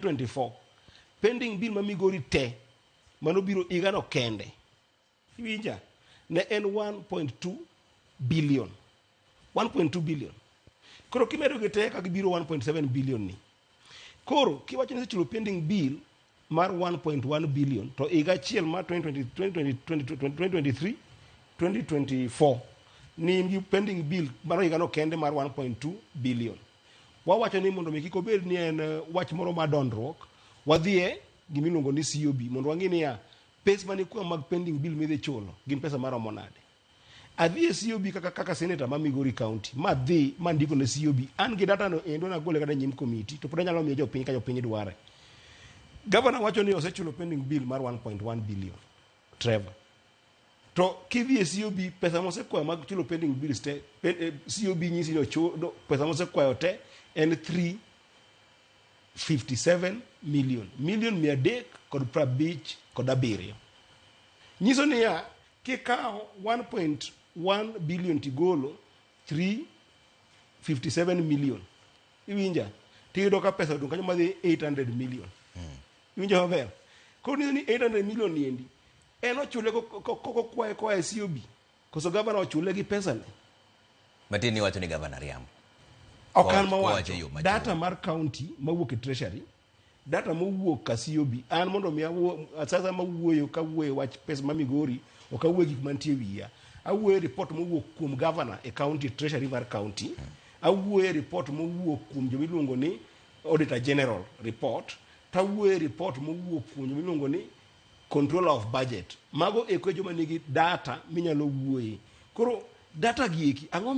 2024 pending bill ma Migori te manobiro higano kende, iwinja, ne en 1.2 billion, 1.2 billion. Koro kimedo gi te ka gibiro 1.7 billion ni. Koro kiwacho ni isechulo pending bill mar 1.1 billion to higa achiel mar 2020, 2023, 2024 ni in gi pending bill mar higano kende mar 1.2 billion. Wawacho ni mondo mi kik obed ni en wach moro mar dondruok, wadhiye gimiluongo ni COB mondo wang'i niya pes mane kwa mag pending bill midhi chulo gin pesa maromo nade. Adhi e COB kaka senator ma Migori County, madhi mandiko ne COB an gi data no endo, nagole kata nyim committee to pod anyalo miyo jopiny ka jopiny dware. Governor wacho ni osechulo pending bill mar 1.1 billion, Trevor. To kidhi e COB, pesa mosekwayo mag chulo pending bills te, COB nyisi ni pesa mosekwayo te en 357 million, million 357. Nyiso niya, kikawo 1.1 billion tigolo 357 million, iwinja, tiyudo ka pesa odong' kanyo madhi 800 million. Iwinjo maber? Koro nyiso ni 800 million niendi en ochule kokwaye koa e COB koso gavana ochule gi pesa ne? Matin ni wacho ni gavana riambo. Ok an Kowacho e yo mawacho. machuok. Data mar county mawuok e treasury, data mowuok ka COB, an mondo mi awuo sasa mawuoyo kawuoyo wach pesa ma Migori, ok awuoyo gik mantie wiya. Awuoyo e report mowuok kuom governor e county treasury mar county. Awuoyo e report mowuok kuom jomiluongo ni auditor general report, tawuoyo e report mowuok kuom jomiluongo ni controller of budget. Mago eko e joma nigi data minyalo wuoye. Koro data gi eki ang'o?